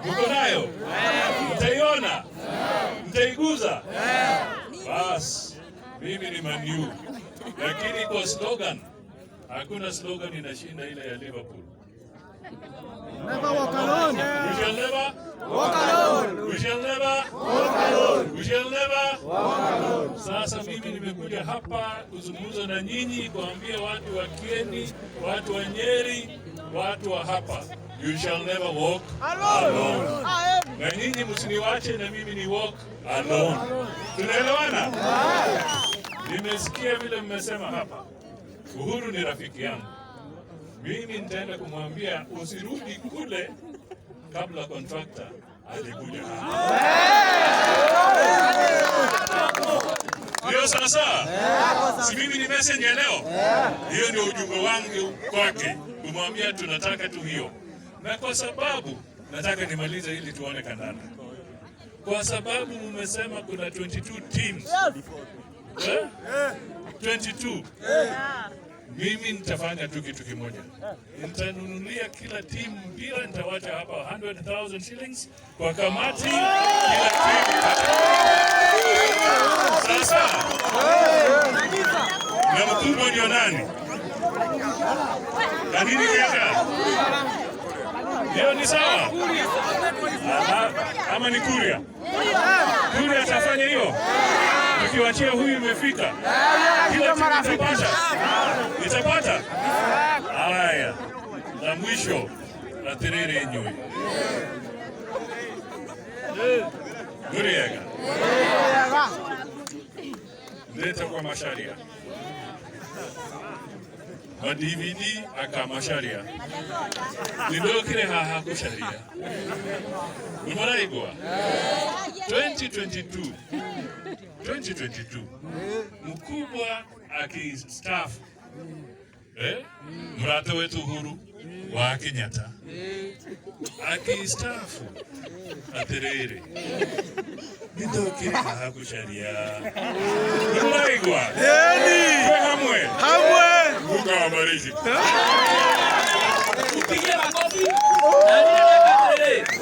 Mko nayo? Mtaiona? Mtaiguza? Bas, mimi ni Man U, lakini kwa slogan, hakuna slogan inashinda ile ya Liverpool. Never walk alone. We shall never Walk alone. We shall never Walk alone. We shall never Walk alone. Sasa mimi nimekuja hapa kuzungumza na nyinyi, kuambia watu wa Kieni, watu wa Nyeri, watu wa hapa, you shall never walk alone. Na nyinyi msiniwache na mimi ni walk alone. Tunaelewana? Nimesikia vile mmesema hapa, Uhuru ni rafiki yangu. Mimi nitaenda kumwambia usirudi kule kabla contractor alikuja hapa. Ndio sasa, si mimi ni messenger leo. Hiyo ndio ujumbe wangu kwake, kumwambia tunataka tu hiyo, na kwa sababu nataka nimalize ili tuone kandanda, kwa sababu mmesema kuna 22 teams, eh? 22. Mimi nitafanya tu kitu kimoja, nitanunulia kila timu mpira, nitawacha hapa 100,000 shillings kwa kamati, kila timu ipate. Sasa na mkubwa ndio nani? Na nini kaka? Hiyo ni sawa? Aha, ama ni Kuria? Kuria atafanya hiyo? Tukiwachia huyu imefika. Kila timu itapata. Itapata? Haya. La mwisho atiriri inyui. Muriega. Ndeta kwa Macharia. Ma DVD aka Macharia. Nindokire haha kucaria. Nimũraigua? 2022 2022 mkubwa akistaafu, eh? Mrata wetu Uhuru wa Kenyatta akistaafu, atiriri nindokire haha kucaria. Nimũraigua? Twĩ hamwe. Hamwe. Mungu awabariki.